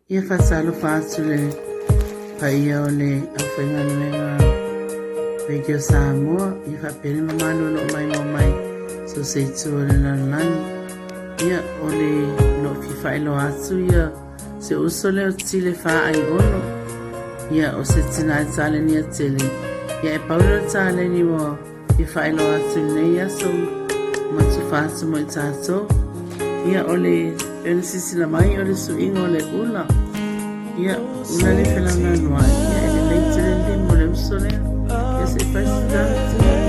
Ia faatalofa atu le paia o le aufaigaluega Radio Samoa, ia faapea le mamalu o lo o maimoa mai so o se itu o le lalolagi. Ia, o le o lo o fia faailoa atu ia se uso lea o Tile Faaigono. Ia, o se tina e talenia tele. Ia, e pau lea o le taleni ua fia faailoa atu i lenei aso ma tufa atu mo i tatou. Ia, o le pei ona silasila mai o le suiga o le ula. Ia, ula le felaunaunua ai. Ia, e lelei tele le lima o le uso lea. Ia, se i fai se tala.